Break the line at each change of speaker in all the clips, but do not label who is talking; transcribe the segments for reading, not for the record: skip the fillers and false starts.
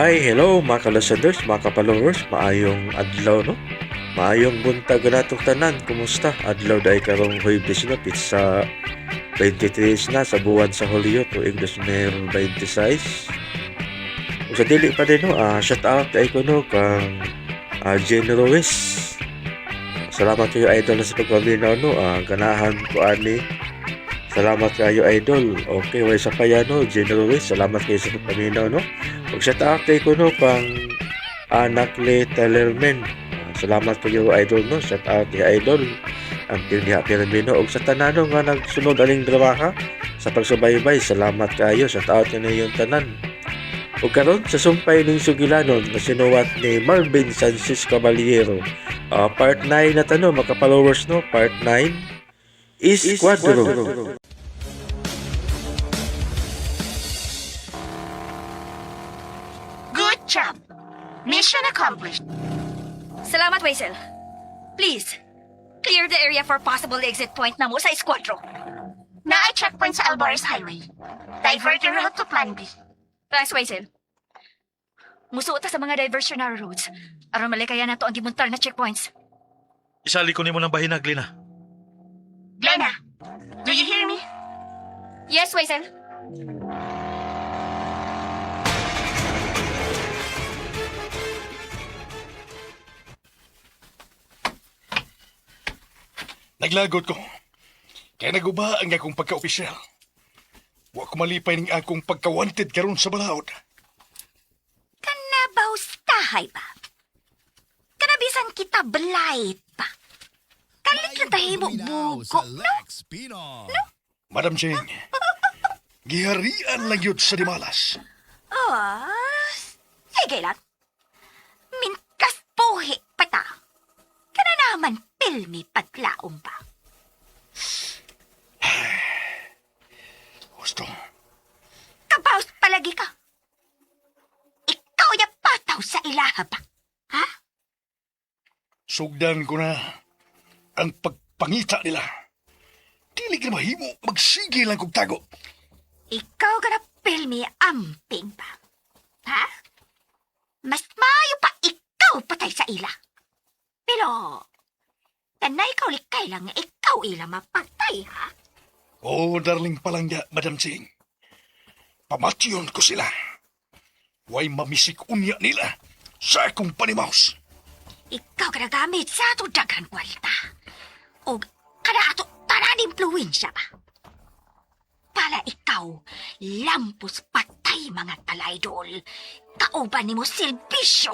Hi, hello mga ka-listeners, mga ka-followers, maayong adlaw, no? Maayong buntag natong tanan, kumusta? Adlaw dahil karong Huwebes na, pitsa 23 na sa buwan sa Hulyo, tuig 2026. Kung sa dili pa din, no, shout out kay ko, no, kang Jen Ruiz. Salamat kayo, idol, na sa pagpaminaw, no, ganahan ko ani. Salamat kayo, idol. Okay, way sa pa yan, no, Jen Ruiz, salamat kayo sa pagpaminaw, no. Ug shout out kay kuno pang Anakle Telermen. Salamat kayo, idol, no. Shout out kay idol. Ang team diha Pirmino ug sa tanano nga nagsunod aning dramaha sa pagsubaybay. Salamat kayo. Shout out kaniyong tanan. Ug karon sa sumpay ning sugilanon nga sinuwat ni Marvin Sanchez Caballero. Part 9 na tano mga followers, no. Part 9 is Squadro.
Good job. Mission accomplished.
Salamat, Waisel. Please, clear the area for possible exit point na mo sa esquadro.
Naay checkpoint sa Alvarez Highway. Divert your route to Plan B.
Thanks, Waisel. Musuot ta sa mga diversionary roads. Aron malikaya na to ang gimuntar na checkpoints.
Isali ko nimo ng bahinag, Lina.
Glenna, do you hear me?
Yes, Waisel.
Naglagot ko. Kaya naguba ang akong pagka-opisyal. Wa ko malipay ning akong pagka-wanted karon sa balaod.
Kanabaw tahay ba? Kanabisan kita blight ba? Kalit lang tahimo buko, no?
Madam Jane, giharian lang yun sa Dimalas.
Ah, sige lang. Mintas puhi pa ta. Kana naman pilmi paglaom ba?
Gusto,
Kabaws palagi ka. Ikaw ya pataw sa ilaha ba? Ha?
Sugdan ko na ang pagpangita nila. Dili ka na mahimo, magsige lang kog tago.
Ikaw ka na pilmi amping ba? Ha? Mas maayo pa ikaw patay sa ila. Pero, tanay ka ulit kailang nga ikaw ila mapatay, ha?
Oh, darling palangga, Madam Ching. Pamatyon ko sila. Way mamisik unya nila sa akong panimaus.
Ikaw ka nagamit sa ato daghan kwalta. O kada ato tanan impluwensya ba? Pala ikaw, lampos patay mga talaydol. Kauban nimo silbisyo.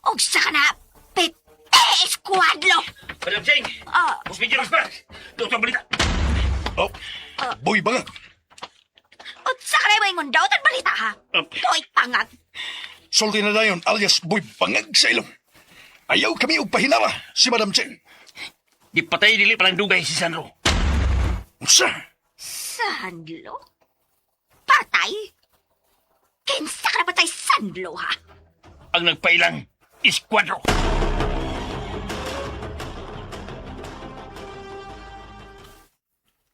Og sa kana, pete esquadlo.
Madam Cheng!
Ah.
Boss Major Oscar! Ito ang balita!
Oh, boy bangag.
Unsa ka na ingon daw tan balita ha? Toy pangag.
Sulti na dayon alias boy bangag sa ilong. Ayaw kami og pahinara si Madam Cheng.
Di patay dili palang dugay si Sandro.
Unsa?
Sandlo? Patay? Kinsa ka na patay sandlo ha?
Ang nagpailang esquadro.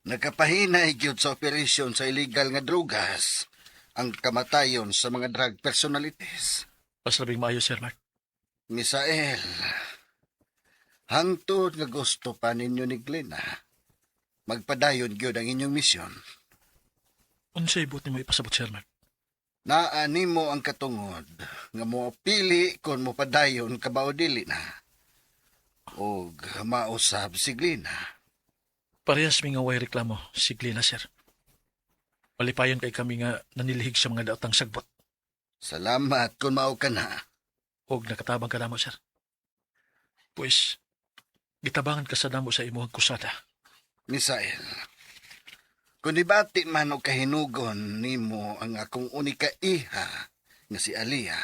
Nakapahinay gyud sa operasyon sa illegal nga drugas ang kamatayon sa mga drug personalities.
Mas labing maayo, Sir Mark.
Misael, hangtod nga gusto pa ninyo ni Glenna, magpadayon gyud ang inyong misyon.
Unsay buot nimo ipasabot, Sir Mark?
Naa nimo ang katungod nga mo pili kon mopadayon ka ba o dili na. Og mausab si Glenna.
Parehas mi nga way reklamo si Glenna, sir. Malipayon kay kami nga nanilihig sa mga daotang sagbot.
Salamat kung mao ka na.
Og nakatabang ka namo, sir. Pues, gitabangan ka sa namo sa imuhang kusada.
Misael, kung ibati man og kahinugon nimo ang akong unika iha nga si Alia,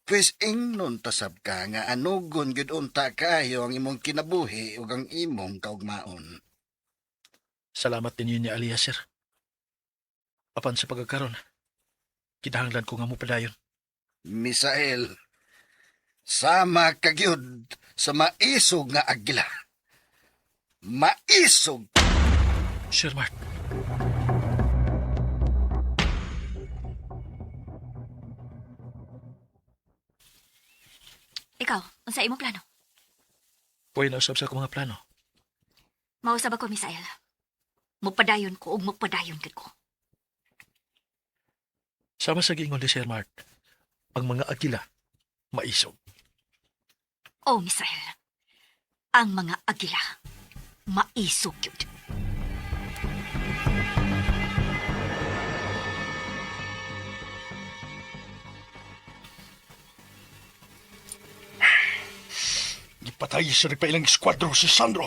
pwes ingnon tasab ka nga anugon gyud unta kaayo ang imong kinabuhi ug ang imong kaugmaon.
Salamat din ni Alia, sir. Apan sa pagkakaron, kinahanglan ko nga mo padayon.
Misael, sama ka gyud sa maisog nga agila. Maisog.
Sir Mark.
Ikaw, unsa imong plano?
Pwede na usab sa akong mga plano.
Mausab ako, Misael. Mupadayon ko ug mupadayon gid ko.
Sama sa giingon ni Sir Mark, ang mga agila, maisog.
Oh, Misael. Ang mga agila, maisog yun.
Gipatay sa nagpailang eskwatro si Sandro.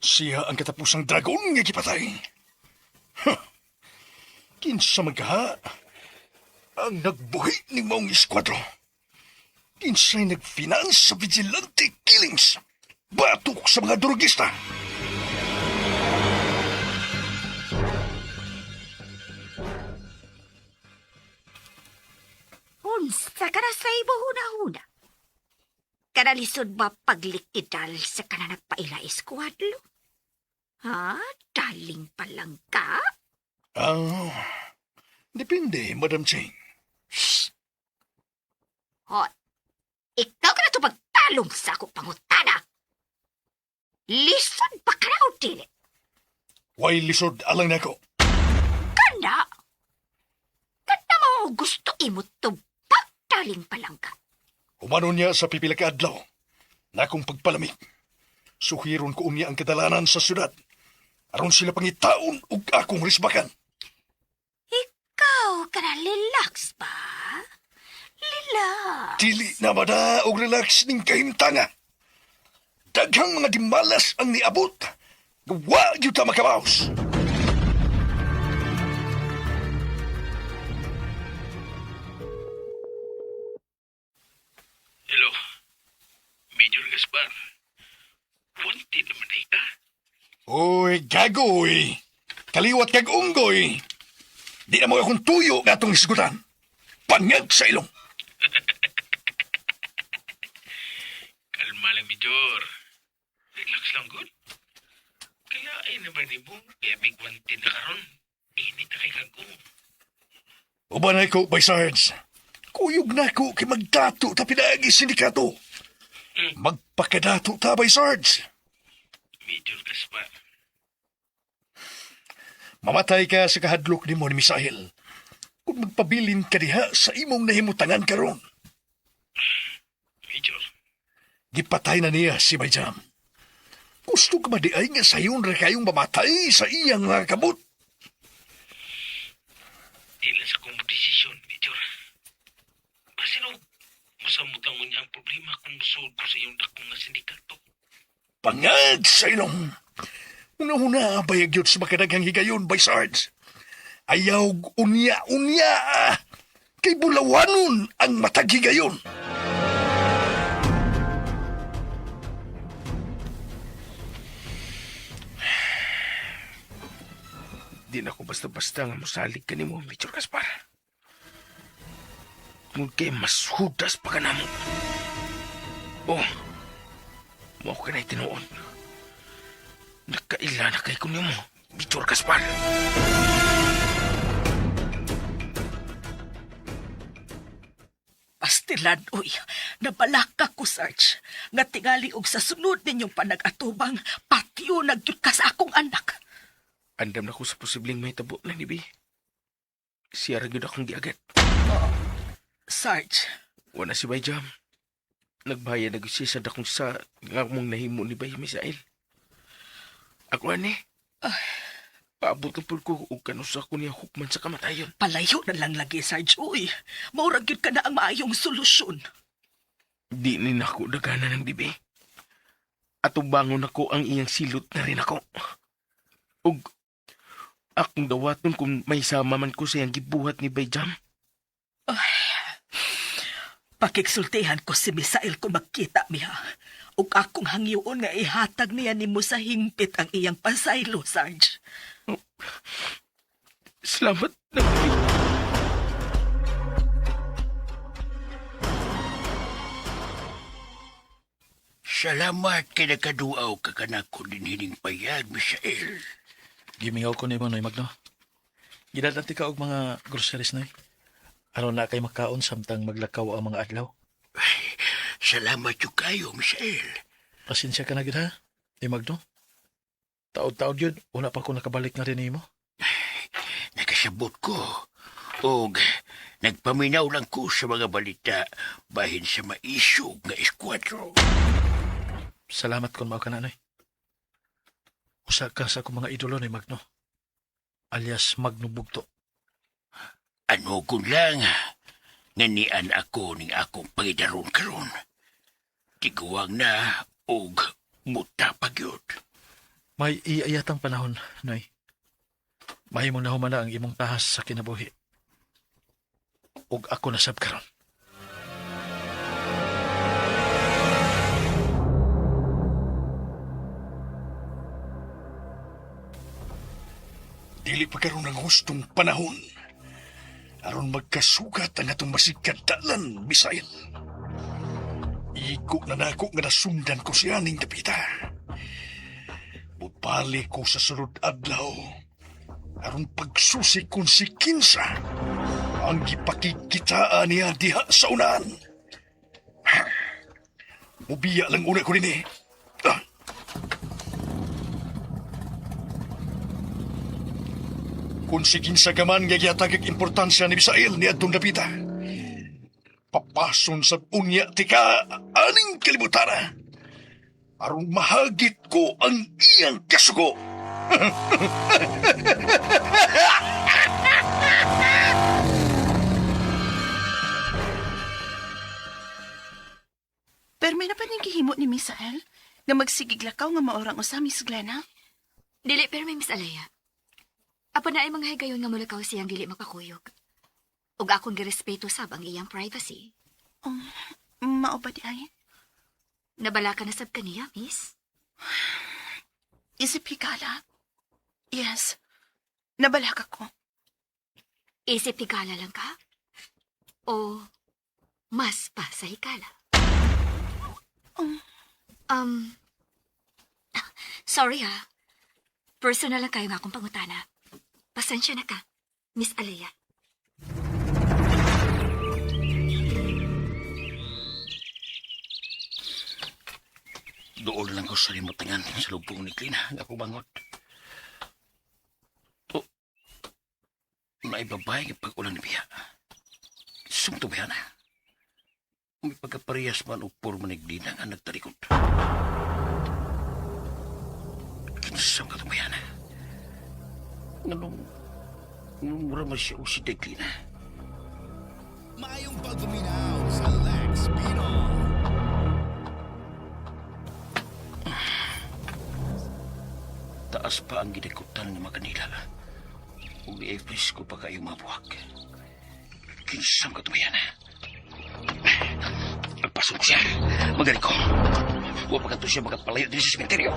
Siya ang katapusang dragon nga gipatay. Huh. Kinsa magkaha ang nagbuhi ni maong eskwatro. Kinsa'y nag-finance sa vigilante killings. Batok sa mga drogista.
Unsa ka na sa imo huna-huna? Kana lisod ba paglikidal sa kana nagpaila eskuadlo? Ha? Daling palangka?
Ah, depende, Madam Ching.
Hoy, ikaw ka na to pagtalong sa ako pangutana. Lisod ba ka na o dili?
Why lisod alang nako?
Kana! Kana mo gusto imo tubag daling palangka.
Humano niya sa pipila ka adlaw. Nakong pagpalamig. Suhiron ko unya ang kadalanan sa syudad. Aron sila pangitaon ug akong risbakan.
Ikaw ka na relax ba? Relax.
Dili na mada og relax ning kahimtanga. Daghang mga dimalas ang niabot. Wa gyud ta makabaos.
Hello, Major Gaspar. Wanted naman na ita.
Oy, gagoy. Kaliwat kag unggoy. Di na mo akong tuyo nga atong isgutan. Pangag sa ilong.
Kalma lang, Major. Relax lang, good. Kaya ay naman ni Bong, kaya big wanted na karon. Init na kay kagong.
Uban na ko, by Sarge. Kuyog na ko kay magdato ta pinaagi sindikato. Magpakadato ta, by Sarge.
Major Gaspar.
Mamatay ka sa kahadlok nimo ni Misael. Kung magpabilin ka diha sa imong nahimutangan karon.
Major,
Gipatay na niya si Bayjam. Gusto ka ba di ay nga sayon ra kayong mamatay sa iyang mga kabot?
di lang sa kong desisyon, Major. Basin og, masamutang mo niya ang problema kung musuod ko sa iyong dakong nga sindikato.
Pangag sa ilong. Una-una, bayag yun sa makadaghang higayon, by Sarge. Ayaw unya-unya. Ah. Kay bulawanon ang matag higayon.
Di na ko basta-basta nga mosalig ka nimo, Major Gaspar. Tungod kay mas hudas pa ka namo. Oh, mo ka na tinuod. Nakaila na kay ko nimo, Major Gaspar.
Pastilan, uy. Nabalaka ko, Sarge. Nga tingali og sa sunod ninyong panag-atubang, patyo nagyud ka sa akong anak.
Andam na ko sa posibleng may tabo na ni Bi. Siya ra gyud akong giagat.
Sarge,
Wala si Bay Jam. Nagbayad na gyud siya sa dakong sa nga mong nahimo ni Bay Misael. Ako ani. Paabot lang pud ko og kanusa ko niya hukman sa kamatayon.
palayo na lang lagi, Sarge, uy. Maurag gyud ka na ang maayong solusyon.
Di ni nako dagana ng dibi. Atubangon ako ang iyang silot na rin ako. Ug akong dawaton kung may sama man ko sa iyang gibuhat ni Bay Jam.
Pakigsultihan ko si Misael kung magkita miha. Ug akong hangyoon nga ihatag niya nimo sa hingpit ang iyang pasaylo, Sarge.
Salamat na.
Salamat kay nakaduaw ka kanako dinhining payag, Misael.
Gimingaw ko nimo, Noy Magno. Gidalan ti ka og mga groceries, Noy. Aron na kay makaon samtang maglakaw ang mga adlaw.
Salamat yung kayo, Misael.
Pasensya ka na gid ha, ni Magno. Taod-taod yun, wala pa ko nakabalik na rin nimo.
Nakasabot ko. Og nagpaminaw lang ko sa mga balita bahin sa maisog nga eskwatro.
Salamat kung mao ka na, Noy. Usa ka sa akong mga idolo ni Magno. Alias Magno Bugto.
Ano kun lang, nganian ako ning akong pangidaron karon. Tiguang na og muta pagyud.
May iayatang panahon, Noy. Mahimong nahumana ang imong tahas sa kinabuhi. Ug ako nasab karon.
Dili pa karon ang hustong panahon. Aron magkasugat ang atong masigkadalan, Misael. Igo na nako nga nasundan ko siya ning dapita. Bubali ko sa sulod adlaw. Aron pagsusi kung si Kinsa ang gipakikitaan niya diha sa unan. Mubiya lang una ko rin eh. Ah. Kung si Kinsa ka man nga gihatag ang importansya ni Misael ni adtong dapita. Papason sa unya tika aning kalibutana. Aron mahagit ko ang iyang kasugo.
Pero may na pa ning gihimo ni Misael nga magsigiglakaw nga maorang usa, Miss Glenna.
Dili pero may Miss Alea. Apo na ay mga higayon nga mulakaw siyang dili makakuyog. Ug akong girespeto sab ang iyang privacy.
Mao ba di ay?
Nabala ka na sab kaniya, miss?
Isip higala. Yes. Nabalaka ko.
Isip higala lang ka? O mas pa sa higala? Um, sorry ha. Personal lang kayo nga akong pangutana. Pasensya na ka, Miss Alea.
Doon lang ko sa limutangan sa lubong ni Klina nga ako bangot. O, may babae nga pag-ulan ni Biya. Sumto ba na? May pagkaparehas man og porma ni Glina nga nagtalikod. Kinsam ka tumayan na? Nganong, mura man siya o si Glina.
Maayong pagpaminaw sa Lex Pino.
Taas pa ang gidakutan ng mga kanila. Ug i-fresh ko pa kayo mabuhak. Kinsam ka tumayan. Pagpasok ko siya. Magaling ko. Huwag pa ka to siya makapalayo din sa sementeryo.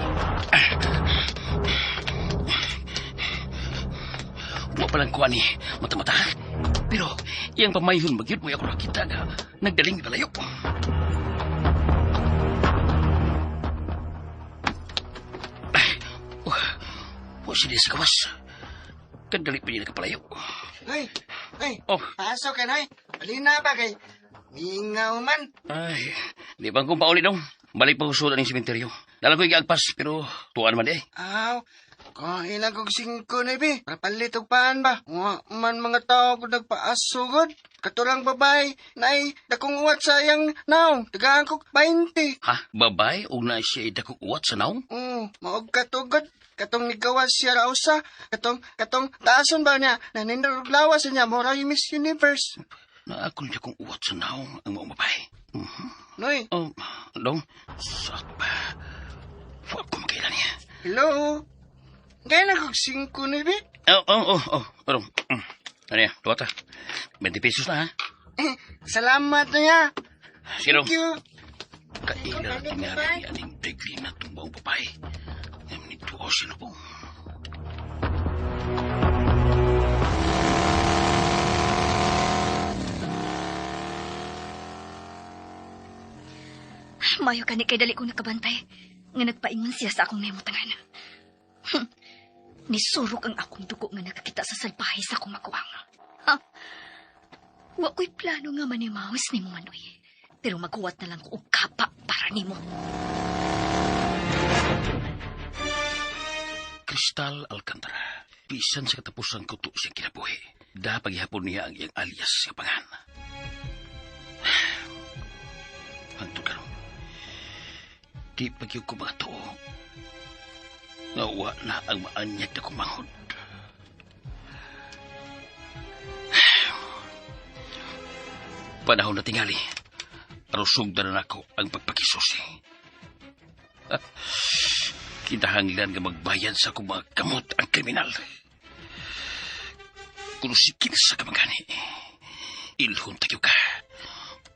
Huwag pa lang kuha ni mata-mata. Pero iyang pamayhon magyud mo ako nakita nga nagdaling palayo. Wa siya sa kawas. Kadali pa niya nakapalayo.
Ay, ay,
Oh.
pasok ka, noy. Alina ba kay Mingaw man.
Ay, di ba kung pauli dong? Balik pa kusudan ng sementeryo. Dala ko agpas pero tuwan man eh.
Aw, kain lang kog singko na bi. Para palit og paan ba? Wa man mga tao kung nagpaasugod. Katulang babae, nay, dakong uwat sa iyang naong. Tagaan kog 20.
Ha? Babay o na siya idakong uwat sa naong?
Maog katugod. Katong nigawas siya rausa. Katong taason ba niya? Nanindarog lawas niya. Mura yung Miss Universe.
Na ako niya kong uwat sa naong ang maong babae. Mhm.
Noy,
Oh, dong, sakpa. Wa ko makailan niya.
hello? Kaya na kog singko na bi.
Oh. Pero, ano yan? Duwa ta. 20 pesos na ha.
Salamat na ya.
Sige dong.
Thank you.
Kailan tingali ni aning degli na itong maong babae. Ngayon ni tuo siya na po.
Mayo kani kay dali kong nakabantay nga nagpaingon siya sa akong nahimutangan. Nisurok ang akong dugo nga nakakita sa salbahe sa akong maguwang. Ha? Wa ko'y plano nga manimaos ni Manoy. Pero maghuwat na lang ko og
Para nimo.
Kristal Alcantara. Bisan sa katapusan ko to siyang kinabuhi. Da paghihapon niya ang iyang alias nga pangan. Hangtod karon. Di pagyud ko mga tuo. Nga wa na ang maanyag na kumanghod. Panahon na tingali. Aron sugdan na nako ang pagpakisusi. Kinahanglan nga magbayad sa akong mga kamot ang kriminal. Kung si kinsa ka magani, ilhon tayo ka.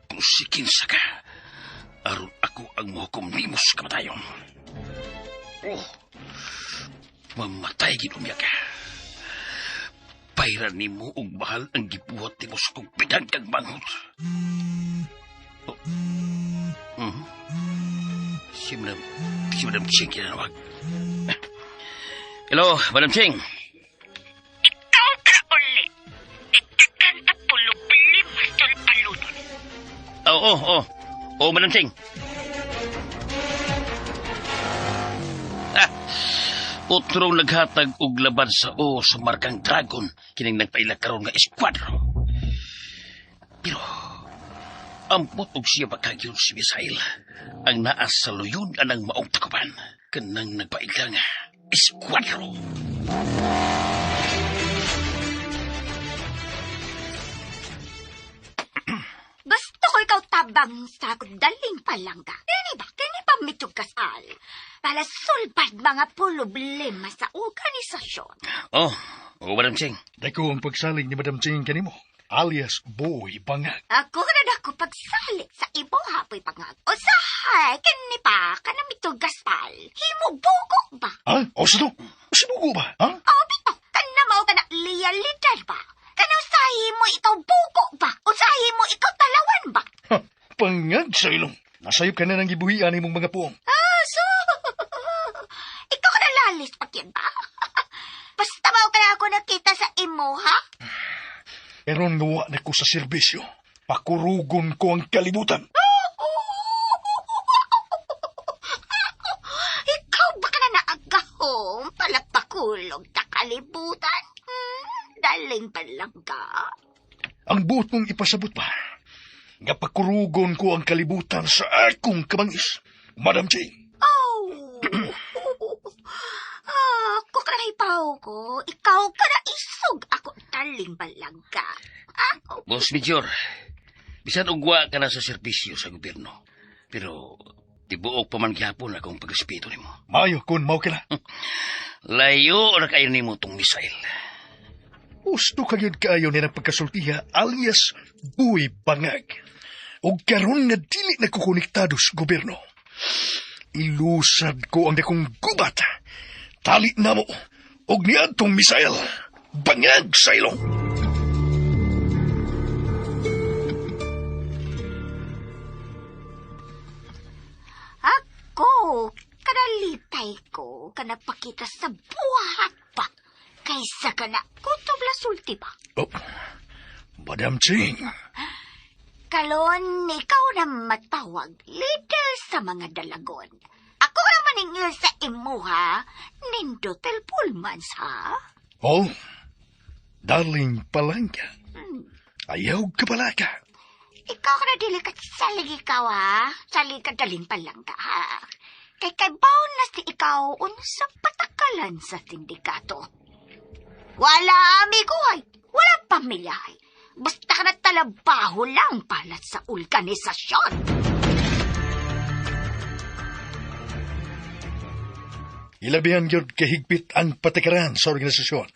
Kung si kinsa ka, aron ako ang muhukom nimo sa kamatayon. Oh, mamatay gid unya ka. Bayran nimo og mahal ang gibuhat nimo sa kong bidang kag manghod. Oh. Mhm. Si Madam Ching kinanawag. Hello, Madam Ching.
Ikaw ka uli. Itakan ta pulubli mastol paludon.
Oo, oo. Oo, Madam Ching. Ah, utrong naghatag og laban sa o sa markang Dragon kining nagpaila karon nga eskwadro. Pero ampot og siya makagyod si Misael ang naa sa luyon anang maong takuban kanang nagpaila nga eskwadro.
Gusto ko ikaw tabang sa daling palangga. Kini ba? Kini pa mitog kasal. Para sulbad mga problema sa organisasyon.
Oh, oh, Madam Ching.
Dako ang pagsalig ni Madam Ching kanimo, alias Boy Bangag.
Ako na dako pagsalik sa ibo hapoy pangag. O sahay, kini pa, kana mitog gasal. Himo bugo ba?
Ha? O sa to? Sibugo ba? Ha?
O bitaw, kana mao ka na liya leader ba? Kana usahi mo ikaw bugo ba? Usahi mo ikaw talawan ba?
Ha, pangag sa ilong. Nasayop ka na ng gibuhian imong mga puong.
Ah, so, ikaw ka na lalis pa ba? Basta mao ka na ako nakita sa imo, ha?
Pero nga na ko sa serbisyo. Pakurugon ko ang kalibutan.
Ikaw ba ka na naagahom? Palapakulog ta kalibutan? Daling palangga.
Ang buot mong ipasabot pa. Nga pakurugon ko ang kalibutan sa akong kabangis. Madam Ching.
Oh! Ah, ako ka na ipaw ko. Ikaw ka na isog. Ako daling palangga. Ah,
Boss Major, bisan ugwa ka na sa serbisyo sa gobyerno. Pero tibuok pa man gihapon akong pagrespeto nimo.
Mayo kun mao ka na.
Layo ra kayo nimo tong missile.
Gusto ka gyud kaayo ni pagkasultiha alias Boy Bangag. Og karon nga dili na ko konektado sa gobyerno. Ilusad ko ang dakong gubat. Tali na mo og niadtong misael. Bangag sa ilong.
Ako, kanalipay ko, kanapakita sa buhat pa. Kaysa ka na kutob la sulti pa.
Oh, Madam Ching.
Kalon, ikaw na matawag, leader sa mga dalagon. Ako na maningil sa imuha, nindotel pulmans, ha?
Oh, darling palangka. Ayaw ka palaka.
Ikaw ka na dili ka salig ikaw, ha? Salig ka daling palangka, ha? Kay kay na si ikaw unsa patakalan sa sindikato. Wala amigo ay, wala pamilya ay. Basta ka na talabaho lang pala sa organisasyon.
Ilabihan gyud kahigpit ang patakaran sa organisasyon.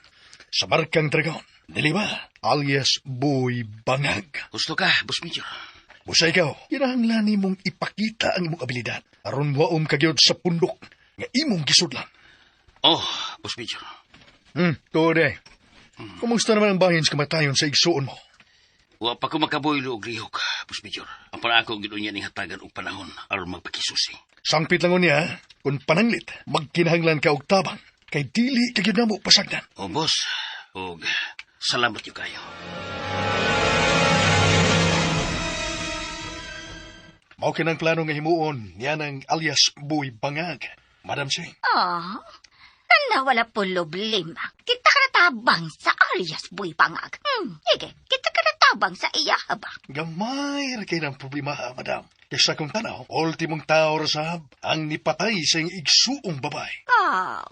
Sa Markang Dragon, dili ba? Alias Boy Bangag.
Gusto ka, Boss Major.
Busa ikaw, kinahanglan nimong ipakita ang imong abilidad aron waom ka gyud sa pundok nga imong gisudlan.
Oh, Boss Major.
Tuod eh. Kumusta naman ang bahin sa kamatayon sa igsuon mo?
Wa pa ko makaboylo og lihok, Boss Major. Ang para ako gyud unya ning hatagan og panahon aron magpakisusi.
Sangpit lang unya, kung pananglit, magkinahanglan ka og tabang, kay dili ka gyud namo pasagdan.
Oh, boss. Og salamat gyud kayo.
Mao kinang plano nga himuon niya ng alias Boy Bangag. Madam Ching.
Ah, kana wala problema. Kita ka natabang sa alias Boy Bangag. Sige, kita ka natabang sa iya ba?
Gamay ra kay ng problema, ha, madam. Kaysa kong tanaw, ultimong tao ra sab ang nipatay sa iyang igsuong babae.
Ah,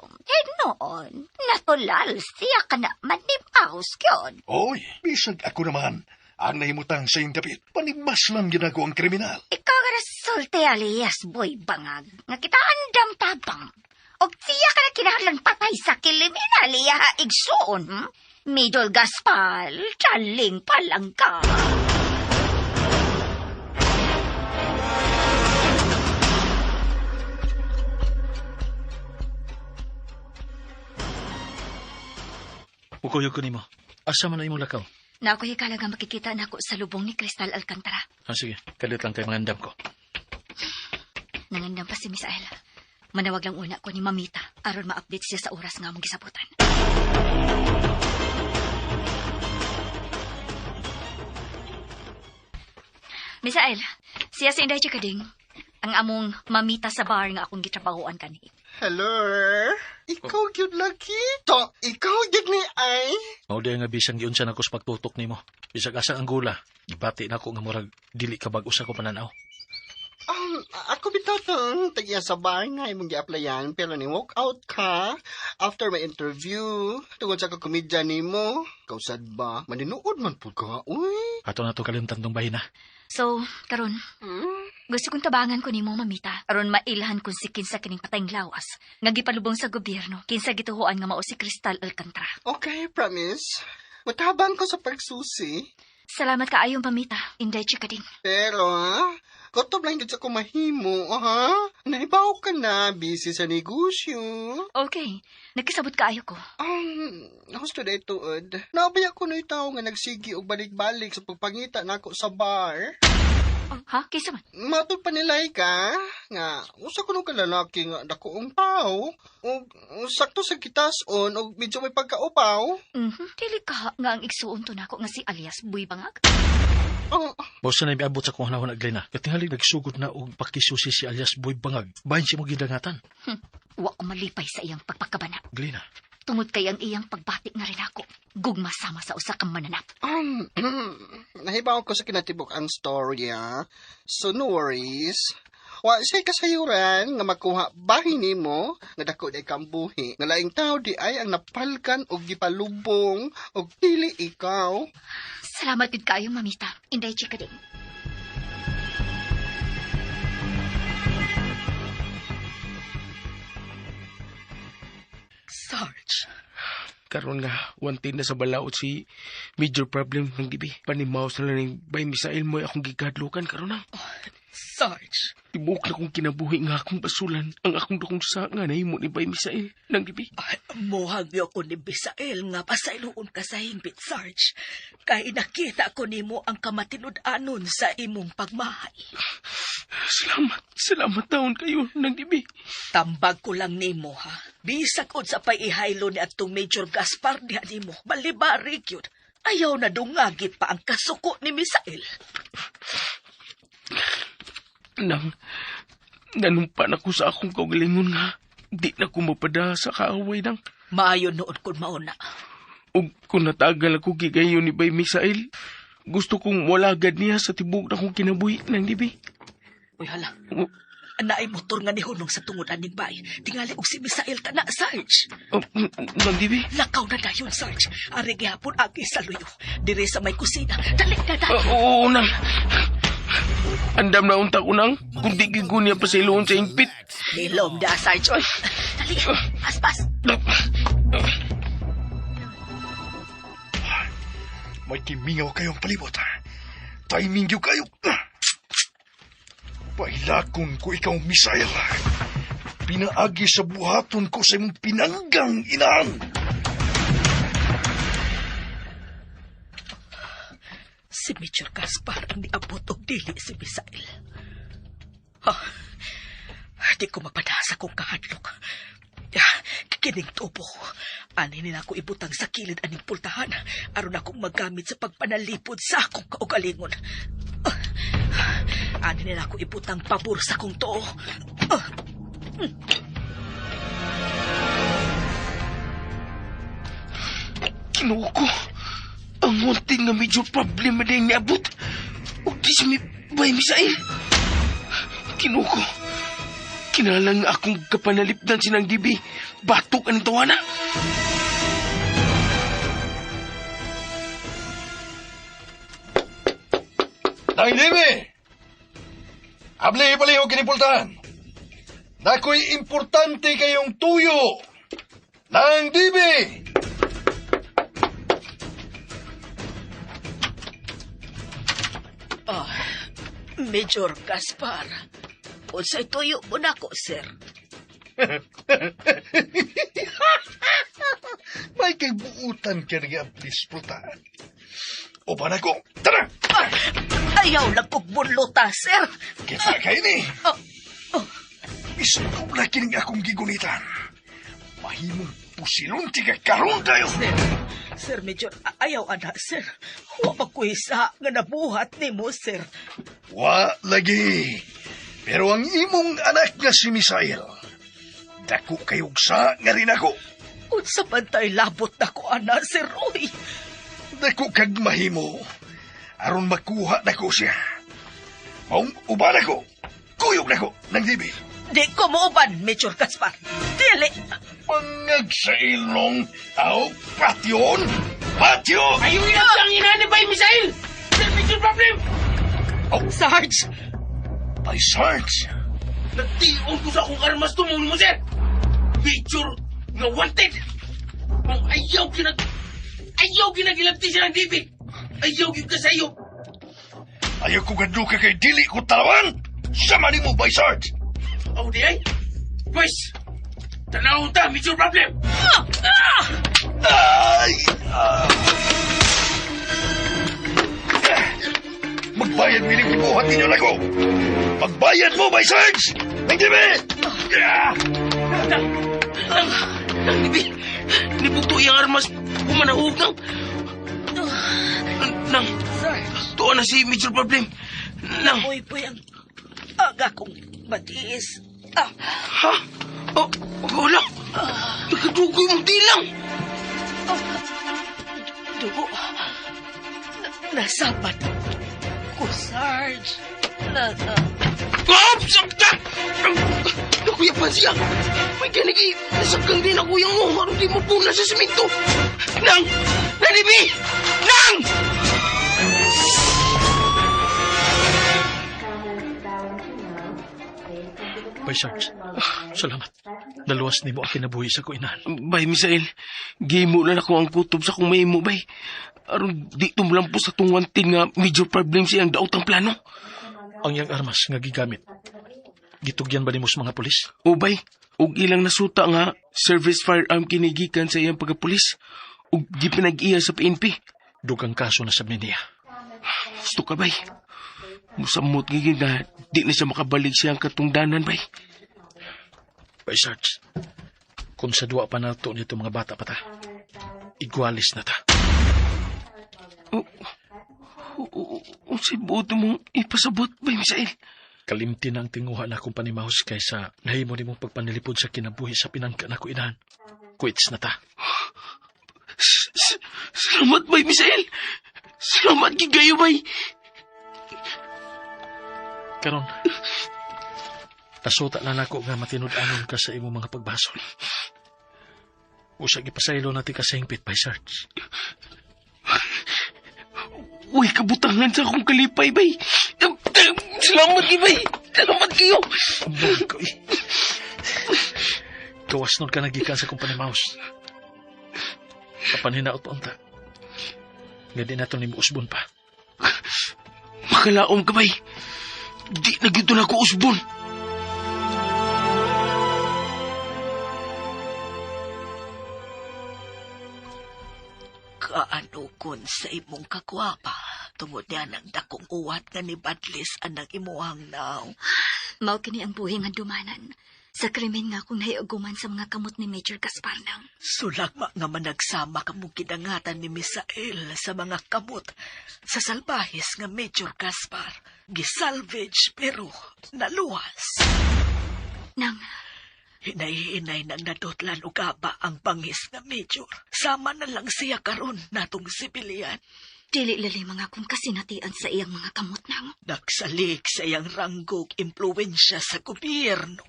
noon, natural siya ka na manimaos yun.
Oy, bisag ako naman ang nahimutang sa iyong dapit. Panimas lang ginago ang kriminal.
Ikaw ka nasulti alias Boy Bangag, nga kita andam tabang. Og siya ka na kinahanglan patay sa kriminal iya igsuon, Middle Gaspal, chaling palangka.
Mukuyog ko nimo. Asa man na imong lakaw?
Na ako hikala nga makikita nako sa lubong ni Crystal Alcantara.
Ah, sige, kalit lang kay mangandam ko.
Nangandam pa si Misael. Manawag lang una ko ni Mamita aron ma-update siya sa oras nga among gisabutan. Misael, siya si Inday Chikading. Ang among mamita sa bar nga akong gitrabahoan kani.
Hello? Ikaw gyud lagi? To, ikaw gyud ni ay?
Mao diay nga bisan giunsa nako sa pagtutok nimo. Bisag asa ang gula, gibati nako nga murag dili ka bag usa ko pananaw.
Ako bitaw tong tag-iya sa bar nga imong gi-applyan pero ni walk out ka after my interview tungod sa kakomedya nimo. Kausad ba? Maninuod man pud ka, uy.
Ato na to kalimtan tong bahin na.
So, karon, gusto kong tabangan ko nimo mamita aron mailhan kung si kinsa kining patayng lawas nga gipalubong sa gobyerno kinsa gituhoan nga mao si Crystal Alcantara.
Okay, promise. Matabang ko sa pagsusi.
Salamat kaayo mamita. Inday Chikading.
Pero ha, kutob lang gid sa kumahimo, ha? Nahibaw ka na, busy sa negosyo.
Okay, nagkisabot kaayo ko.
Husto na ituod. Naabaya ko na tao nga nagsigi og balik-balik sa pagpangita nako sa bar.
Oh, ha? Kaysa man?
Matod pa nilay ka, nga usa ko nung kalalaki nga dakoong tao, og sakto sa kitason, og medyo may pagkaupaw.
Dili ka nga ang igsuon to nako nga si alias Buy Bangag.
Oh,
Bosa na miabot sa kong hanahon Glena. Katingali nagsugod na og pakisusi si alias Boy Bangag. Bahin siya mo gidangatan.
Wa ko malipay sa iyang pagpakabana.
Glena,
Tungod kay ang iyang pagbati na rin ako. Gugma sama sa usa ka mananap.
Nahibaw ko sa kinatibok ang story, ha? So, no worries. Wa siya'y kasayuran nga makuha bahin nimo nga dako di kang buhi. Nga laing tao di ay ang napalkan og gipalubong og dili ikaw.
Salamat gid kaayo mamita. Inday Chikading.
Sarge,
Karon nga, wantin na sa balaod si major problem ng dibi. Panimaw sa lang bay misail mo akong gikadlukan karon na.
Sarge,
Tibok na kong kinabuhi nga akong basulan ang akong dakong sa nga nahimo ni bay misail ng dibi.
ay, muhagyo ko ni Bisael nga pasayloon ka sa hingpit, Sarge. Kay nakita ko nimo ang kamatinud-anon sa imong pagmahay.
Salamat, salamat taon kayo ng dibi.
Tambag ko lang nimo, ha? Bisag sa pay ihaylo ni atong Major Gaspar diha nimo, balibarig yun. Ayaw na dungagi pa ang kasuko ni Misael.
Nang, nanumpa na ko sa akong kaugalingon nga. Di na ko mapada sa kaaway nang.
Maayo noon kun mauna.
Ug kung natagal ako gigayon ni Bay Misael, gusto kong walagad niya sa tibok na kong kinabuhi ng dibi.
Uy, hala. Naay motor nga nihunong sa tungod aning bay. Tingali og si Misael kana, Sarge.
Oh, nang dibi?
Lakaw na dayon, Sarge. Ari gihapon agi sa luyo. Dire sa may kusina. Dali na dayon.
Oo, nang. Andam na unta ko nang, kung di gigo niya pa sa iloon sa ingpit.
Nilom da, Sarge. Dali, aspas.
May kimingaw kayong palibot. Timing yun kayo. Pailakon ko ikaw, misael. Pinaagi sa buhaton ko sa imong pinanggang inaan.
Si Major Gaspar ang niabot og dili si Misael. Ha, di ko mapadasa kong kahadlok. Kining tubo. Ani nila ko ibutang sa kilid aning pultahan aron akong magamit sa pagpanalipod sa akong kaugalingon. Ani nila ko ibutang pabor sa kong tuo.
Ginoo ko. Ang wanting nga medyo problema din niabot. Ug di siya may bay Misael. Ginoo ko. Kinalang nga akong kapanalipdan sinang dibi. Batok ang tawana.
Nang Dimi! Abli palihog kinipultahan. Nakoy importante kayong tuyo. Nang Dibi!
Ah, Major Gaspar. Unsay tuyo mo nako, sir?
May kay buutan ka nga ablis pultahan. Uban ako. Tara!
Ah, ayaw lang kog bunlota, sir.
Kita kay ni.
Oh, oh.
Isdubla kining akong gigunitan. Mahimong pusilon tiga karon tayo.
Sir, Sir Major, ayaw ana, sir. Wa magkuhisa nga nabuhat nimo, sir.
Wa lagi. Pero ang imong anak nga si Misael, dako kayog sa nga rin ako.
Unsa man tay labot nako ana, sir Roy.
Dako kag mahimo. Aron makuha nako siya. Maong uban ako. Kuyog nako ng dibi.
Di ko muuban, Major Gaspar. Dili.
Pangag sa ilong, aw, patyon! Patyo!
Ayaw ilap ang ina ni Bay Misael! Sir, major problem!
Oh,
Sarge!
Bay Sarge!
Nagtiong ko sa akong armas tumulo mo, sir! Major nga wanted! Kung ayaw kinag... Ayaw kinagilabti siya ng dibi! Ayaw gyud ka sa iyo!
Ayaw ko gadluka kay dili ko talawan! Sama ni mo, Bay Sarge!
Aw di ay! Pwes! Tanawon ta, major problem!
Ay! Ah! Magbayad mining gibuhat ninyo nako! Magbayad mo, Bay Sarge! Nang dibi! Ah!
Nang dibi! Nibuto iyang armas, pumanahog nang... Nang...
Sarge!
Tuwa na si major problem. Nang...
Uy, boy, ang aga kong matiis. Ah,
Ha? Oh, wala. Nakadugoy mong dilang.
Oh, dugo. Nasapat ko, Sarge. Na,
Oh, sakta! Nakuya pa siya. May ganigi. Nasakang din ako yung oh. Aron di mo puna sa simento. Nang! Nanibi! Nang!
Bay Sarge, salamat. Naluwas nimo ang kinabuhi sa kuinahan.
Bay, Misael, gimo na ako ang kutob sa kung mahimo, bay. Aron di tumlampo sa tungwantin nga major problem siyang daot ang plano.
Ang iyang armas nga gigamit. Gitugyan ba nimo sa mga pulis?
O bay, og ilang nasuta nga service firearm kinigikan sa iyang pagkapulis ug gipinag-iya sa PNP.
Dugang kaso na sa niya.
Gusto ka, bay. Musamot gigil na di na siya makabalik siyang katungdanan, bay.
Bay Sarge, kung sa duwa pa nato nito mga bata pa ta, igwalis na ta.
Unsay buot mong ipasabot, bay, Misael?
Kalimti na ang tinguha na akong panimahos kaysa nahimo nimong pagpanilipod sa kinabuhi sa pinangka na ko inahan. Quits na ta.
Salamat, bay, Misael. Salamat gid kayo, bay.
Karon, nasuta na nako nga matinud-anon ka sa imong mga pagbasol. Usa gipasaylo na ti ka sa hingpit, Bay Sarge.
Uy, kabutangan sa akong kalipay, bay. Salamat gid, bay. Salamat kayo.
Among ko, eh. Gawas nun ka nagikan sa akong panimaos. Kapan hinaot pa unta. Nga di nato nimo usbon pa.
Makalaom ka, bay. Di na gyud na ako usbon.
Kaanukon sa imong kagwapa. Tungod niya ng dakong uwat nga ni Badlis anang imuhang naw.
Mao kini ang buhi nga dumanan. Sa krimen nga akong nahiuguman sa mga kamot ni Major Gaspar nang.
Sulagma nga managsama kamong kidangatan ni Misael sa mga kamot sa salbahis nga Major Gaspar. Gisalvage pero naluwas.
Nang,
Hinay-hinay nang nadutlan og aba ang bangis nga major. Sama na lang siya karon natong sibilyan.
Dili lali mga kung kasinatian sa iyang mga kamot, Nang.
Nagsalik sa iyang ranggog impluensya sa gobyerno.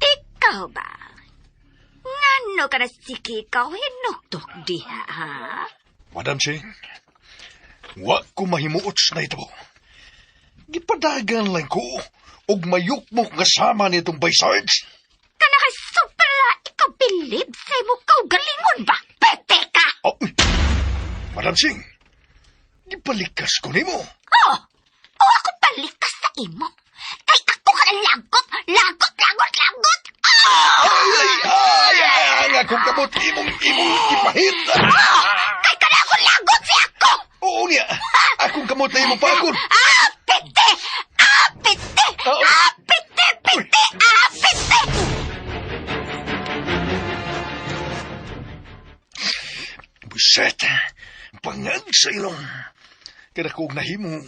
Ikaw ba? Ngano ka na sige ikaw hinuktok diha, ha?
Madam Ching, wa ko mahimuot sa nahitabo. Gipadagan lang ko og mayukmok nga sama nitong Bay Sarge.
Kana kay supla, ikaw bilib sa imo kaugalingon ba? Pete ka!
Oh, uy. Madam Ching, gipalikas ko nimo.
Oh! O ako palikas sa imo. Kay ako ka na lagot, lagot, lagot, lagot! Oh!
Ay, ay, ay, ay, ang akong kamot imong imong gipahit.
Oh! Kay kana ako lagot si ako!
Oo niya, akong kamot na imong pakon.
Ah, pete! Ah, pete!
Oh.
Ah, pete, pete! Ah, pete!
Buset, pangag sa ilong. Kada ko nahimong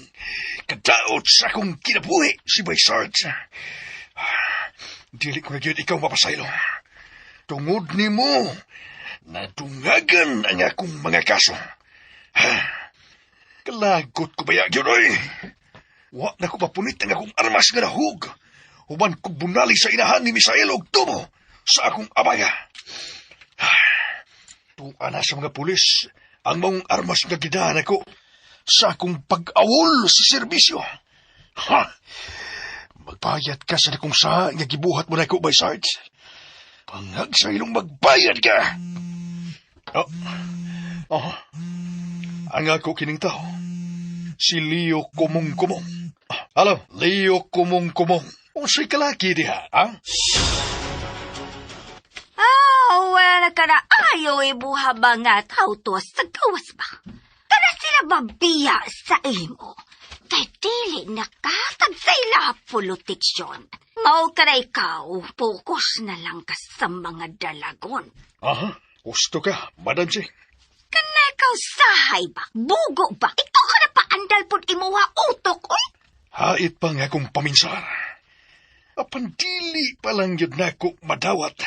kadaot sa akong kinabuhi si Bay Sarge. Dili ko na gyud ikaw mapasaylo. Tungod nimo, nadungagan ang akong mga kaso. Kalagot ko baya gyud oy. Wa na ko mapunit ang akong armas nga nahug. Human ko bunali sa inahan ni Misael og tubo sa akong abaya. Tuwa na sa mga pulis ang maong armas nga gidahan ako sa akong pag-awol sa serbisyo. Ha! Magbayad ka sa nakong sa nga gibuhat mo na ako, Bay Sarge. Pangag sa ilong magbayad ka! Oh. Oh. Ang ako kining tao, si Leo Kumong-Kumong. Hello, Leo Kumong-Kumong. Unsay kalaki diha, ha?
Ah, wala ka na ayaw ibuha mga tao to sa gawas ba? Kana sila mabiya sa imo. Kay dili nakatag sa ila proteksyon. Mao ka na ikaw, focus na lang ka sa mga dalagon.
Aha, gusto ka, Madam Ching.
Kana ikaw sahay ba? Bugo ba? Ikaw ka na paandal pud imuha utok, uy!
Hait pa nga akong paminsar. Apan dili pa lang yun na ako madawat.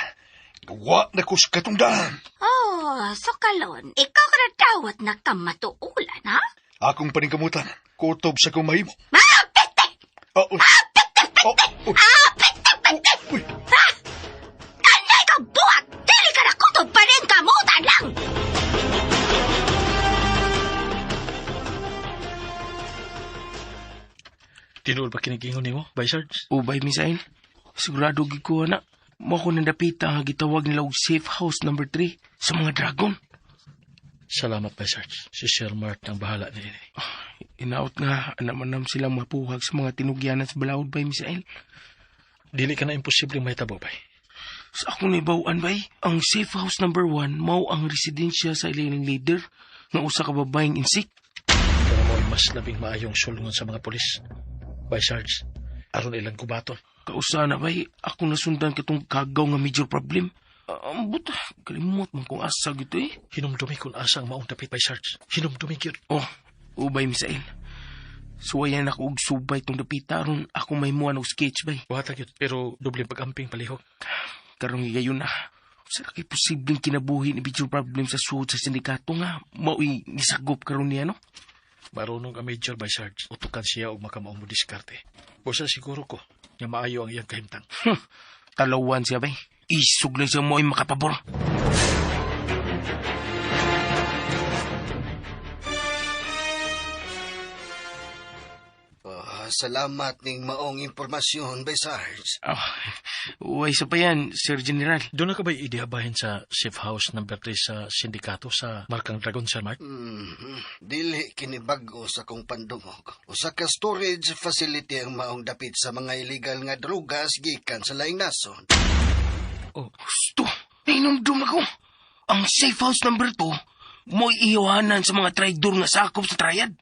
Gawa na ko sa katungdahan.
Oh, so kalon, ikaw ka na dawat na kamatuulan, ha?
Akong paningkamutan, kutob sa kong mahimo.
Ah, pete!
Ah, uy.
Ah, pete, pete!
Oh, uy.
Ah, pete, pete!
Uy.
Ha? Kanay ka buhat! Dili ka na kutob pa rin kamutan lang!
Tinuol ba kinigingon nimo, Bay Sarge?
Ubay, Misael. Sigurado gid ko na. Mo ko nandapita nga gitawag nila og safe house number 3 sa mga dragon.
Salamat, Bay Sarge. Si Sir Mark ang bahala ni ini.
Inaot nga, anaman silang mapuhag sa mga tinugyanan sa balaod, bay, Misael.
Dili ka na imposible mahitabo, bay.
Sa akong naibawan, bay, ang safe house number 1 mao ang residensya sa ilang leader nga usa ka babaeng insik.
Pero mo mas labing maayong sulungon sa mga pulis. Bay Sarge, aron ilang kubaton.
Kausa na, bay, ako nasundan katong kagaw nga major problem. Ambot, kalimot man kung asa gito eh.
Hinumdumi kung asa ang maong dapit, Bay Sarge. Hinumdumi gyud.
Oh, ubay, Misael. Suwayan ako og subay tong dapita aron ako may muan og sketch, bay.
Buhata gyud, pero doble pag-amping palihog.
Karong higayon na. Sa kay posibleng kinabuhi ni major problem sa suod sa sindikato nga mao'y nisagop karon niya, no?
Marunong ang major by Sarge. Utukan siya og makamaong mo diskarte. Busa siguro ko nga maayo ang iyang kahimtang.
Talawan siya, bay. Isog lang siya mo'y makapabor.
Oh, salamat ning maong impormasyon, Bay Sarge.
Oh, uway sa pa yan, Sir General.
Doon na ka ba'y idihabahin sa safe house number 3 sa sindikato sa Markang Dragon, Sir Mark?
Dili kini bag-o sa kong pandungog. Usa ka storage facility ang maong dapit sa mga illegal nga drugas gikan sa laing nasod.
Oh,
Gusto, nainomdum ako. Ang safe house number 2, mo'y iwanan sa mga traidor nga sakop sa triad.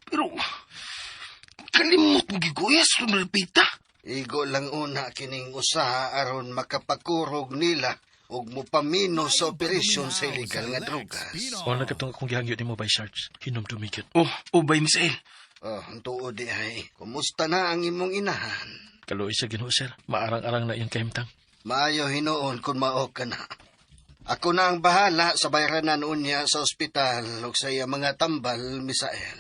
Pero, kalimot mo giguyas, Repita.
Igo lang una kining usaha aron makapakurog nila ug mopamino sa operasyon sa illegal nga drugas.
O na katong akong gihangyo nimo bay Sarge. Hinumdumi gyud.
Oh, ubay Misael.
Oh, ang tuod di ay, kumusta na ang imong inahan?
Kaluoy sa Ginoo sir. Maarang-arang na iyang kahimtang.
Maayo hinuon kung mao ka na. Ako na ang bahala sa bayranan unya sa ospital ug sa iyang mga tambal, Misael.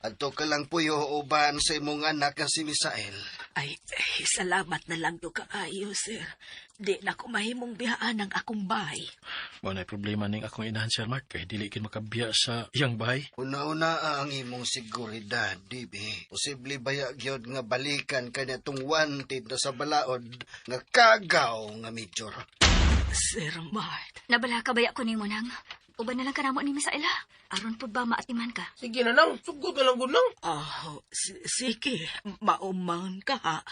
Adto ka lang puyo uban sa imong anak nga si Misael.
Ay, eh, salamat na lang do kaayo, sir. Di na ko mahimong bihaan ang akong bahay.
Mao na problema ning akong inahan Sir Mark kay dili kin makabiya sa iyang bahay.
Una-una ang imong seguridad, dibi. Posible baya gyud nga balikan ka tong wanted na sa balaod nga kagaw nga major.
Sir Mart.
Nabala ka baya ko nimo nang. Uban na lang kanamo ni Misael ha. Aron pud ba maatiman ka?
Sige na nang, sugod na lang gud nang.
Oh, sige, maumang ka ha.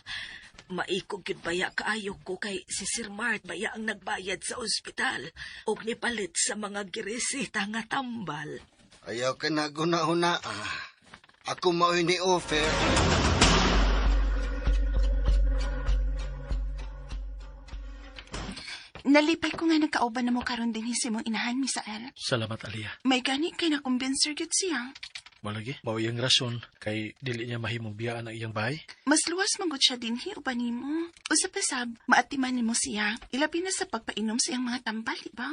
Maikog gyud baya kaayo ko kay si Sir Mart baya ang nagbayad sa ospital ug nipalit sa mga gireseta nga tambal.
Ayaw ka na guna-una ah. Ako mao'y ni offer.
Nalipay ko nga nagkauban na mo karon din si mong inahan, Misael.
Salamat Aliyah.
May gani kay nakumbinser gyud siya.
Malagi, mao iyang rason kay dili niya mahimong biyaan ang iyang bahay.
Mas luwas manggod siya dinhi uban nimo. Usa pa sab, maatiman nimo siya. Ilabi na sa pagpainom sa iyang mga tambal, di ba?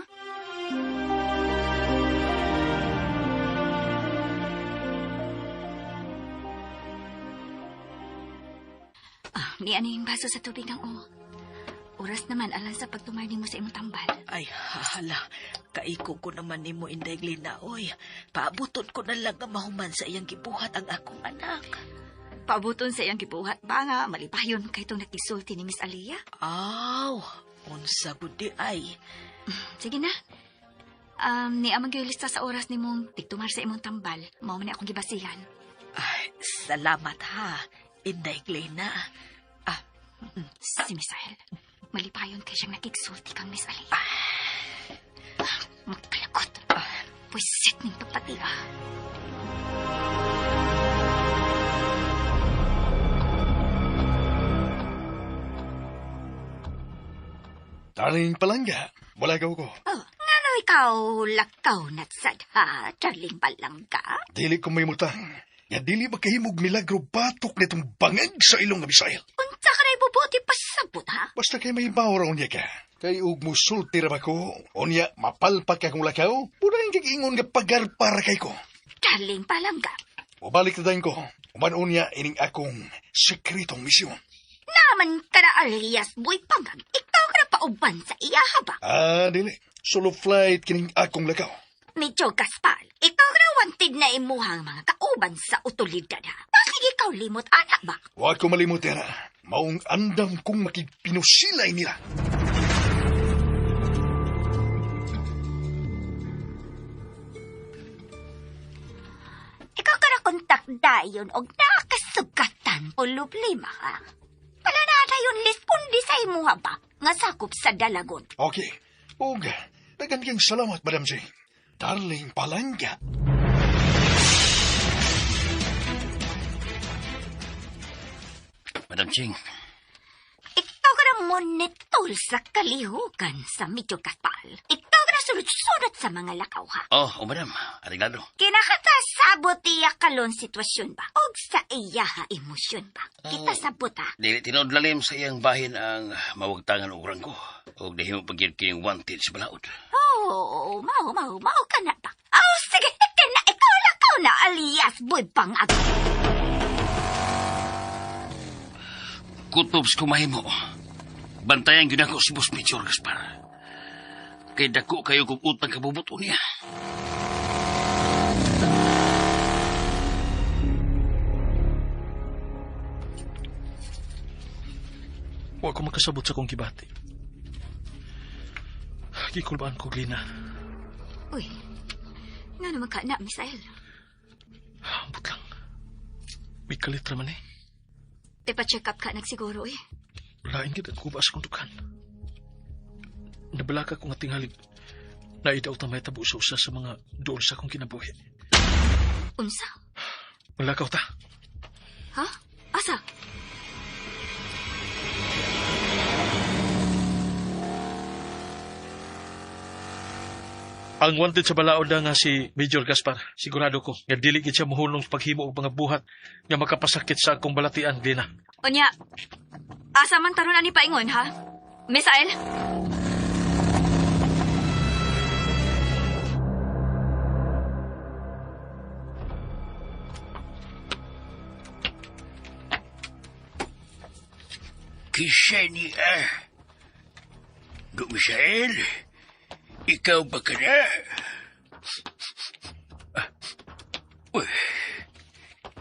Ah, ni ano yung baso sa tubig ng o. Oras naman alang sa pagtumar nimo sa imong tambal.
Ay, hala, kaikog ko naman nimo Inday Glina, oy. Paabuton ko na lang nga mahuman sa iyang gibuhat ang akong anak.
Paabuton sa iyang gibuhat ba nga malipayon kay itong nakisulti ni Miss Aliyah?
Aw, unsa gud di ay.
Sige na. Ni amang lista sa oras nimong tigtumar sa imong tambal. Mao man ni akong gibasihan.
Ay, salamat ha, Inday Glina. Ah,
Si Misael, malipayon kay siyang nakiksulti kang Miss Aliyah. Ah, magpalagot. Pwisit ning pagpati ah.
Darling palangga, wala ko ko.
Oh, ngano ikaw lakaw natsad ha, darling palangga?
Dili ko may mutang. Nga dili makahimog milagro batok nitong bangag sa ilong nga Misael.
Unsa ka na ibubuti pasabot ha?
Basta kay may bawo raw niya ka. Kay ug musulti ra ba ko, unya mapalpak akong lakaw, punayin kag ingon nga pagar para kay ko.
Darling palangga,
Mubalik na dayon ko, uman unya ining akong sekretong misyon.
naman ka na alias boy panggang. Ikaw ka na pauban sa iya ha ba?
Ah, dili. Solo flight kining akong lakaw.
Medyo Gaspar, ikaw na wanted na imuhang mga kauban sa utulidad ha. Bakit ikaw limot anak ba?
Wa ko malimot na. Maong andam kong makigpinusilay nila.
Ikaw ka na kontak dayon og nakasugatan o lublima ha. Pala na dayon lispundi sa imuha ba? Nga sakop sa dalagon.
Okay. Ug, daghan kang salamat, Madam Jane. Darling palangga.
Madam Ching,
Ikaw ka na monitol sa kalihukan sa medyo Gaspar. Ikaw ka na sunod-sunod sa mga lakaw ha.
oh, oh madam, ariglado.
Kinakata sabot iya kalon sitwasyon ba? Og sa iya ha emosyon ba? Kita sabot ha.
Dili tinuod lalim sa iyang bahin ang mawagtangan og rangko. Og dihimo pagyud kining wanted sa balaod.
Oh, mau, mau, mau ka na ba? Oh, sige, ikaw na, ikaw lakaw na alias boy pangag.
Kutob sa kumahimo. Bantayan gyud ako si Boss Major Gaspar. Kay dako kayo kog utang kabubuto niya.
Wa ko makasabot sa akong gibati. Gikulbaan ko Glina.
Uy, nga naman ka na, Misael.
Ambot lang. May kalit ra man eh.
Te pa-check up ka nagsiguro eh.
Lain gid ang kuba sa kong dukan. Nabalaka ko nga tingalig. Naidaw ta may tabo sa usa sa mga duol sa akong kinabuhi.
Unsa?
Malakaw ta.
Ha? Asa?
Ang wanted sa balaod na nga si Major Gaspar, sigurado ko, nga dili gid siya muhunong sa paghimo og mga buhat nga makapasakit sa akong balatian, Gina.
Unya, asa man taron ani paingon, ha? Misael?
Kisa ni ah. Do Misael, ikaw ba ka na? Ah, uy,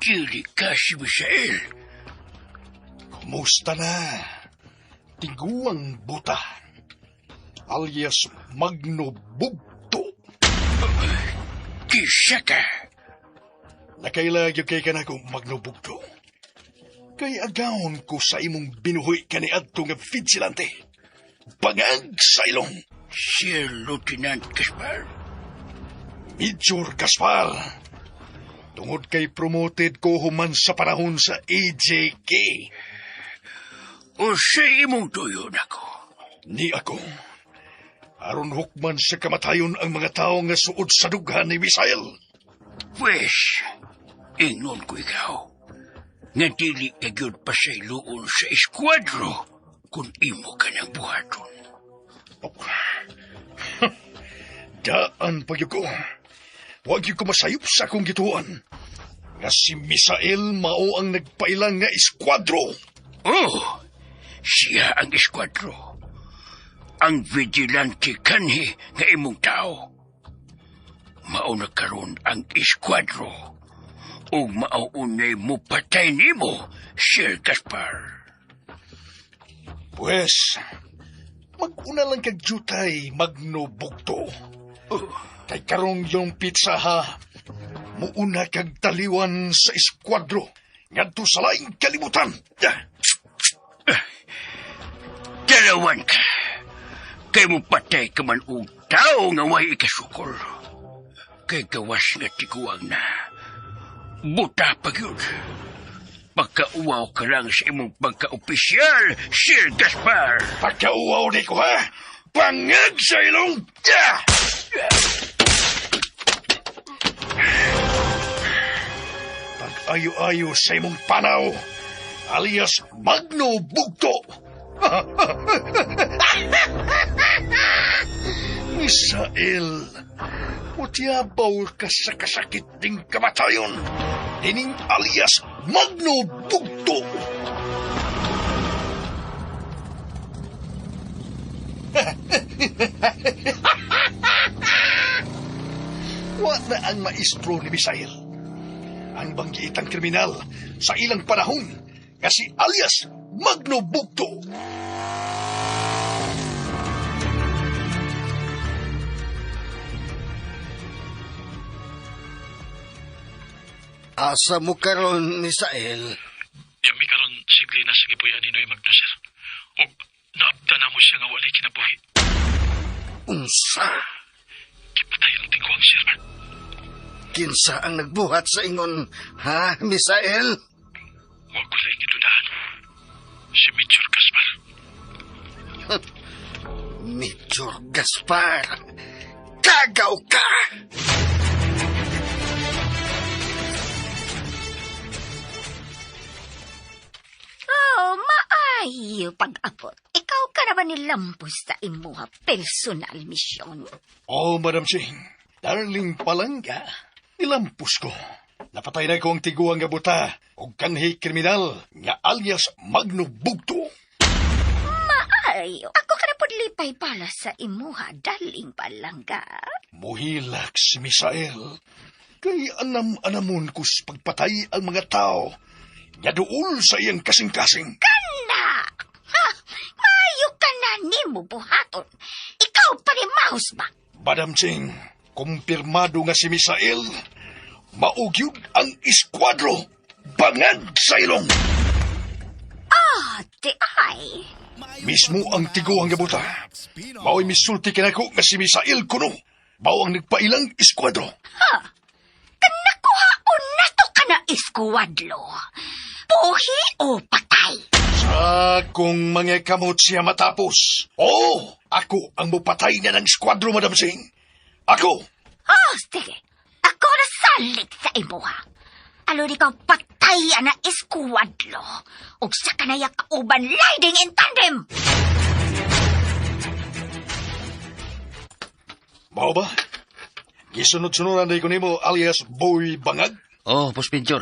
dili ka si Misael.
Kumusta na? Tiguang buta. Alias Magno Bugto.
Kisa ka.
Nakaila gyud kay kanako Magno Bugto. Kay agawon ko sa imong binuhoy kaniadto nga vigilante. Bangag sa ilong.
Sir Lieutenant Gaspar.
Major Gaspar. Tungod kay promoted ko human sa panahon sa AJK.
O sa imong tuyo nako.
Ni ako. Aron hukman sa kamatayon ang mga tao nga suod sa dughan ni Misael.
Pwes, ingon ko ikaw. Nga dili ka gyud pasayloon sa eskuadro kung imo ka ng buhaton.
Oh. Daan pa gyud ko. Wa gyud ko masayop sa akong gituan. Nga si Misael mao ang nagpailang nga eskuadro.
Oh, siya ang eskuadro. Ang vigilante kanhi nga imong tao. Mao na karon ang eskuadro. Ug mao unay mo patay nimo, Sir Gaspar.
Pwes, mag-una lang kag jutay, Magno Bugto.
Oh.
Kay karong yung pizza ha, muuna kag taliwan sa eskuadro. Ngadto sa laing kalibutan.
Dalawan ka. Kay mo patay ka man og tao nga way ikasukol. Kay gawas nga tiguang na. Buta pa gyud. Pagkauwaw ka lang sa imong pagka-opisyal, Sir Gaspar.
Pagkauwaw ni ko ha, pangag sa ilong. Ah! Pag-ayo-ayo sa imong panaw, alias Magno Bugto. Misael, mutiabaw ka sa kasakit ding kamatayon. Dining alias Magno Bugto. Wa na ang maestro ni Misael. Ang banggiitang kriminal sa ilang panahon nga si alias Magno Bugto.
Asa mo karon, Misael?
Yami karon si Gina sa gibuyan ni Noy Magno, sir. Og naabta na mo siya nga walay kinabuhi.
Unsa?
Gipatay ang tiguang, sir.
Kinsa ang nagbuhat sa ingon, ha, Misael?
Wa ko laing gidudahan. Si Major Gaspar.
Major Gaspar, kagaw ka!
Oh, maayo pag-abot. Ikaw ka na ba nilampos sa imuha personal mission?
Oh, Madam Ching, darling palangga, nilampos ko. Napatay na ko ang tiguang nga buta og kanhi kriminal nga alias Magno Bugto.
Maayo. Ako ka na pod lipay pala sa imuha, daling palangga.
Muhilak si Misael. Kay anam-anamon ko sa pagpatay ang mga tao. Nga duol sa iyang kasing-kasing.
Na! Ha! Maayo ka na nimo buhaton. Ikaw pa ni Mouse ba?
Madam Ching, kumpirmado nga si Misael, maugyud ang eskuadro. Bangag sa ilong!
Ah, di ay.
Mismo ang tiguang gabuta. Mao'y misulti kinako nga si Misael kuno. Mao ang nagpailang eskuadro.
Ha? Kanakuhaon na to ka na iskuwadlo. Buhi o patay?
Sa kung mga kamot siya matapos. Oh, ako ang mupatay na ng eskuadro, Madam Singh. Ako!
Oh, sige. Ako na salig sa imuha. Alo di ka patay ana iskuwadlo. Ug sa kanaya kauban riding in tandem.
Mao ba? Gisunod-sunuran day ko nimo alias Boy Bangag?
Oh, Boss Major.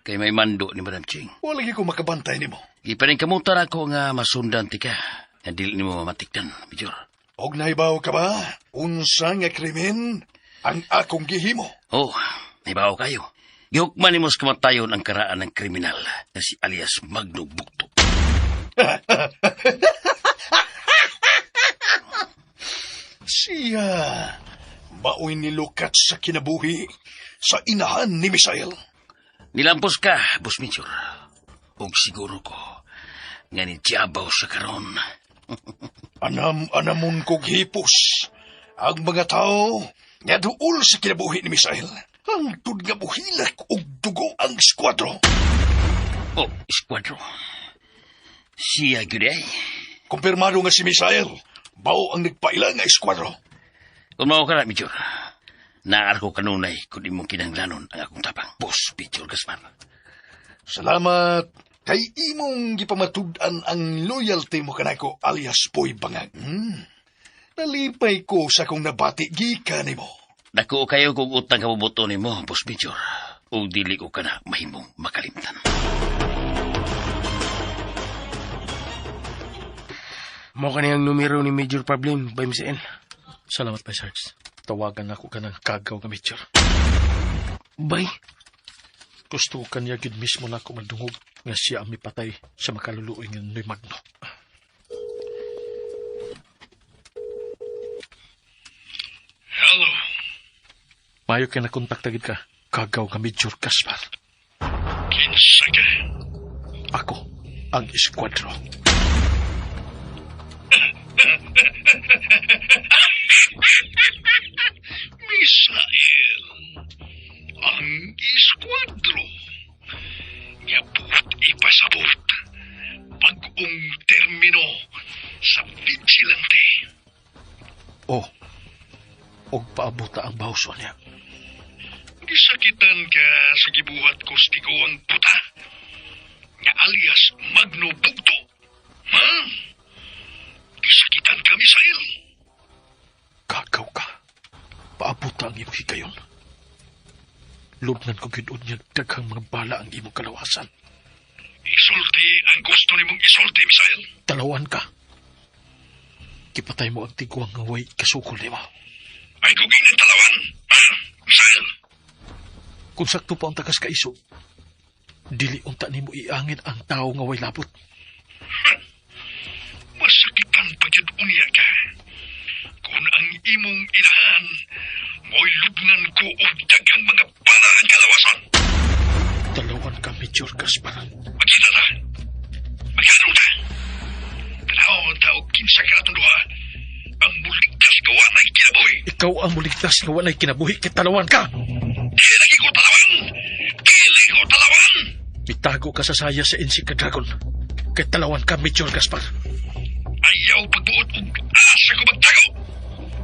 Kay may mando ni Madam Ching.
Wala gyud ko makabantay nimo.
Ipaningkamutan ako nga masundan ti ka. Nga dili nimo mamatikdan, Major.
Og nahibaw ka ba? Unsa nga krimen ang akong gihimo?
Oh, nahibaw kayo. Gihukman nimo sa kamatayon ang karaan ng kriminal na si alias Magno Bukto.
Siya mao'y nilukat sa kinabuhi sa inahan ni Misael.
Nilampos ka, Boss Major. Og siguro ko nga ni Diabaw sa karon.
Anam-anamon kog hipos ang mga tao nga duol sa kinabuhi ni Misael. Hangtod nga buhilak og dugo ang eskuadro.
Oh, eskuadro. Siya gyud ay.
Kumpirmado nga si Misael, bao ang nagpaila nga eskuadro.
Kung mao ka na, Major. Naar ko kanunay kung imong kinanglanon ang akong tapang. Boss Major Gaspar.
Salamat kay imong gipamatud-an ang loyalty mo kanako alias Boy Bangag. Nalipay ko sa akong nabati gikan nimo.
Dako kayo kung utang kabubuto nimo, Boss Major. Ug dili ko kana mahimong makalimtan.
Mao kaniyang numero ni Major Problem, Bay Misael.
Salamat, Bay Sarge. Tawagan ako ka ng kagaw nga Major.
Bay?
Gusto ko kanya gid mismo na ako madungog nga siya ang mipatay sa makaluluoy nga Noy Magno.
Hello.
Mayo kay nakontakta gid ka, kagaw nga Major Gaspar.
Kinsa ka?
Ako ang eskuadro.
Misael, ang eskuadro nga buot ipasabot bag-ong termino sa vigilante.
Oh, og paabota ang bawso niya.
Gisakitan ka sa gibuhat ko sa ang puta nga alias Magno Bugto. Ha? Gisakitan ka, Misael.
Kagaw ka. Paabota ang imong higayon. Lubnan ko gyud unya daghang mga bala ang imong kalawasan.
Isulti ang gusto nimong isulti, Misael.
Talawan ka. Kipatay mo ang tigwang nga way kasukol nimo.
Ay kung inang talawan, ha? Misael!
Kung sakto pa ang tagas kaiso, dili unta nimo iangin ang tao nga way labot.
Masakitan pa gyud unya ka. Kung ang imong inahan, mo'y lubngan ko og daghang mga bala ang kalawasan.
Talawan ka, Major Gaspar.
Magkita ta. Magkano ta. Tanaw ta og kinsa ka natong duha. Ang muligtas nga walay kinabuhi.
Ikaw ang muligtas nga walay kinabuhi kay talawan ka.
Dili lagi ko talawan. Dili ko talawan.
Itago ka sa saya sa Insik ka Dragon. Kay talawan ka, Major Gaspar.
Ayaw pagbuot og asa ko magtago.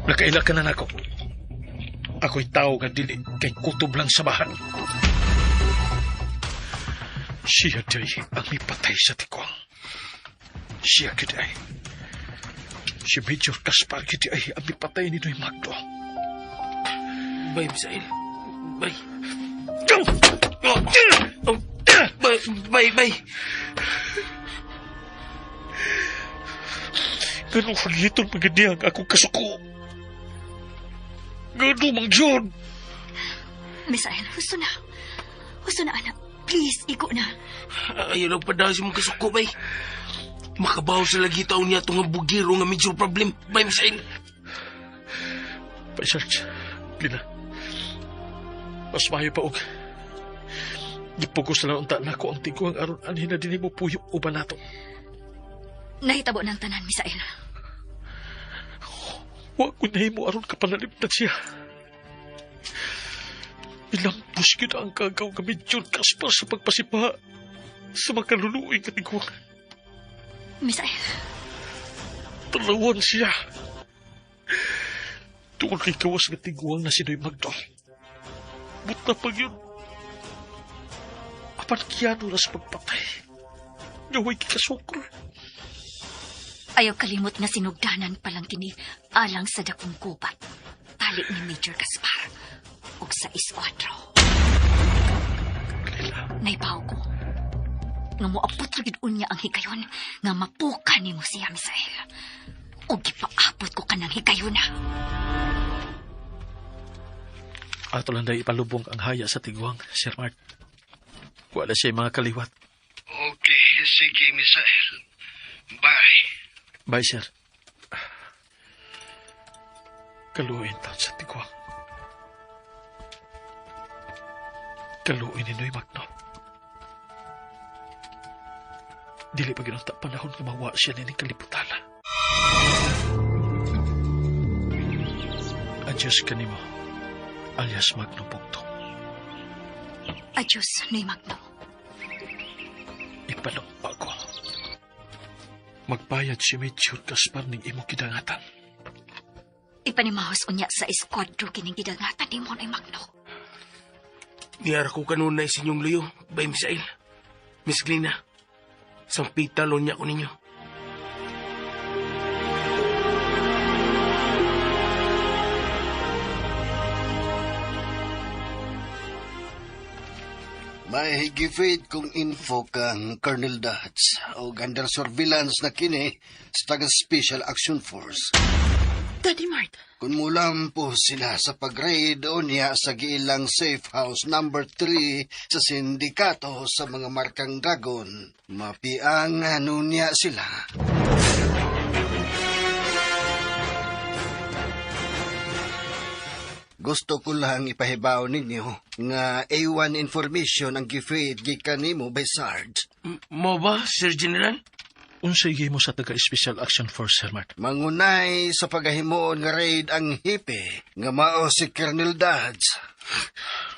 Nakaila ka na nako. Ako'y tao nga dili kay kutob lang sa bahan. Siya day ang mipatay sa tikwang. Siya gid ay. Si Major Gaspar gid ay ang mipatay ni Noy Magno.
Bay, Misael. Bay. Oh, bay, bay, bay.
Ganun kagiton magandiyang akong kasuko. Ganun mang John.
Misael, husto na. Husto na, anak. Please, iko na.
Ayaw lang pa dahil sa mong kasuko, bay. Makabaw sa lagi taon niya itong bugiro nga major problem. Bay, Misael.
Bay, Sarge. Lina. Mas mayo pa og. Gipugos na lang unta nako ang tiguang aron anhin na din mo puyo uban nato.
Nahitabo ng tanan, Misael.
Wa ko nahimo aron kapanalipdan siya. Ilampos gyud ang kagaw nga Major Gaspar sa pagpasipa sa makaluluoy nga tigwang.
Misael,
Talawan siya. Tungod kay gawas nga tigwang na si Noy Magno. Buta pag yun. Apan kiyano na sa pagpatay. Nga way kikasukol.
Ayaw kalimot nga sinugdanan pa lang kini alang sa dakong gubat. Tali ni Major Gaspar ug sa eskwatro. Naibaw ko nga moabot ra gid unya ang higayon nga mapuka nimo siya, Misael. Ug gipaabot ko kanang higayona.
Ato lang dahil ipalubong ang haya sa tigwang, Sir Mark. Wala siya mga kaliwat.
Okay, sige, Misael. Bye.
Bye, sir. Kaluin taon sa tigwang. Kaluin ni Noy Magno. Dili pa ginunta panahon nga mawa siya nining kaliputala. Adios kanimo, alias Magno Bugtong.
Adios, Noy Magno.
Ipanumpa ko. Magbayad si Major Gaspar ning imong kidangatan.
Ipanimahos unya sa eskwatro kining gidangatan nimo, Noy Magno.
Niyara ko kanunay sa inyong luyo, Bay Misael. Miss Glina, sampita niya ko ninyo.
May gifid kong info kang Colonel Dodds o under surveillance na kini sa taga Special Action Force.
Daddy Mart,
Kung mulampo sila sa pag-raid o niya sa giilang safe house number 3 sa sindikato sa mga markang dragon, mapiang niya sila. Gusto ko lang ipahibaw ninyo nga A1 information ang gifid gikan nimo by Sarge.
Mo ba, Sir General?
Unsay mo sa taga Special Action Force, Sir Mark?
Mangunay sa paghimuon nga raid ang hipe nga mao si Colonel Dodds.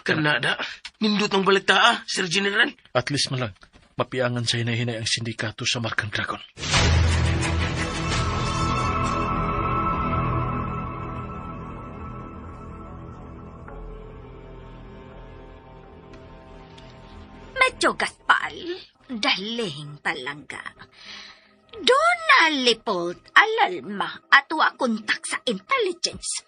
Kanada, nindot ang balitaa, Sir General.
At least man lang, mapiangan sa hinay-hinay ang sindikato sa Markang Dragon.
Medyo Gaspal, daling palangga. Dona Leopold alalma at wa kontak sa intelligence.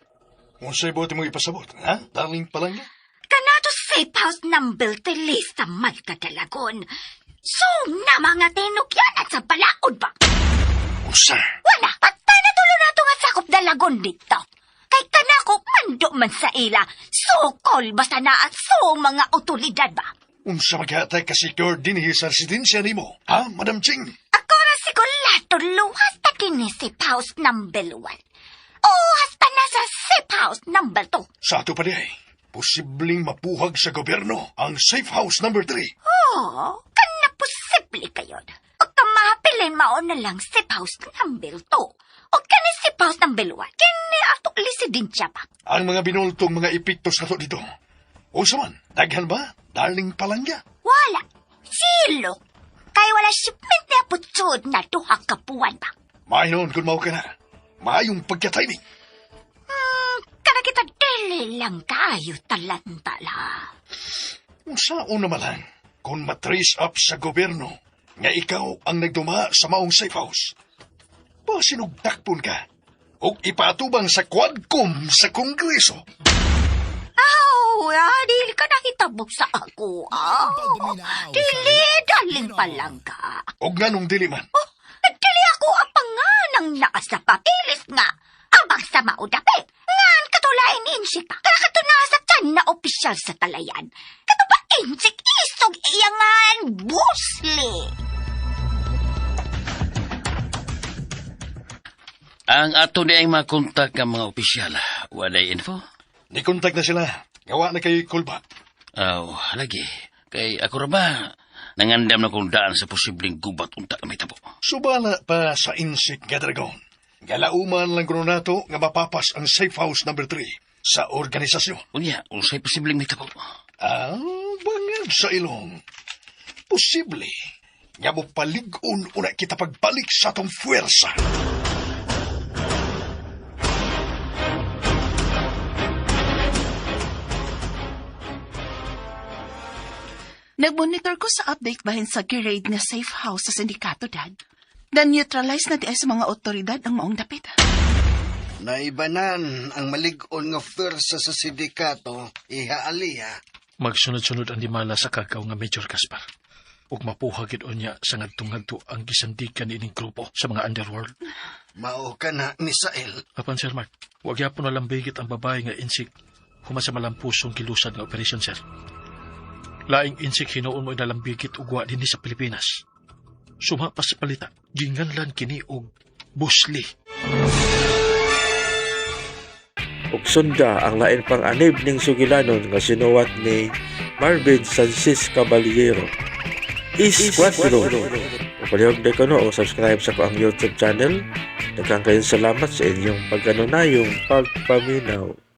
Unsay buot mo ipasabot, ha? Darling palangga?
Kanato safe house number lista malkadalagon. So na mga tinukyan at sa balaod ba?
Unsa?
Wala, patay na tulo na nga sakop dalagon dito. Kay kanako mando man sa ila. Sukol basta na at so mga otoridad ba?
Unsa maghatag ka secure dinhi sa residensya nimo, ha, Madam Ching?
Ako ra sigurado luwas ta kini safe house number 1. O hasta na sa safe house number 2.
Sa ato pa di ay, posibleng mapuhag sa gobyerno ang safe house number 3.
Oh, kana posible kayon. O kamahapilin mao na lang safe house number 2. O kani safe house number 1. Kini ato residensya pa.
Ang mga binultong mga epektos nato dito. Unsa man, daghan ba? Darling palangga?
Wala. Silo. Kay wala shipment na putsod na duha ka buwan pa.
Maayon kung mao ka na. Maayong pagka-timing.
Kana kita dili lang kayo talantala.
Unsa una man lang, kung matrace up sa gobyerno nga ikaw ang nagduma sa maong safe house. Basin og dakpon ka og ipatubang sa Quadcom sa Kongreso.
Aw, dili ka nahitabok sa ako. Aw, dili, daling palangga.
Og nganong dili man.
Oh, dili ako ang panganang naa sa papilis nga. Ambag sa maudapit. Ngan katulain insik pa. Kaya kato sa tiyan na opisyal sa talayan. Kato ba insik isog iyangan busli.
Ang ato ni ang mga kontak ng mga opisyal. Walay info?
Ni-contact na sila. Gawa na kayo callback.
Aw, lagi. Kay ako ra ba, nangandam na kong daan sa posibleng gubat unta na may tabo.
Subala pa sa insik nga dragon. Galauman lang kuno nato nga mapapas ang safe house number 3 sa organisasyon.
Unya, unsay posibleng mahitabo?
Ah, bangag sa ilong. Posible nga mo palig-on una kita pagbalik sa atong fuwersa.
Nagmonitor ko sa update bahin sa girade na safe house sa sindikato, Dad. Na-neutralize na di ay sa mga otoridad ang maong dapit.
Naibanan ang malig-on nga pwersa sa sindikato, iha Aliyah.
Magsunod-sunod ang dimala sa kagaw nga Major Gaspar. Ug mapuha gid unya sa ngadtong-ngadto ang gisandigan ining grupo sa mga underworld.
Mao ka na, Misael.
Apan Sir Mark, wag yapon na lambigit ang babae nga insik human sa malampusong gilusad nga operasyon, sir. Laing insik hinuon mo inalambigit ug wa dinhi sa Pilipinas. Suma pa sa palita, ginganlan kini og Busli.
Ug sunda ang lain pang anib ning sugilanon nga sinuwat ni Marvin Sanchez Caballero. Isquadro. Ug palihog na kuno o subscribe sa ko ang YouTube channel. Daghang kayong salamat sa inyong pagkanunayong pagpaminaw.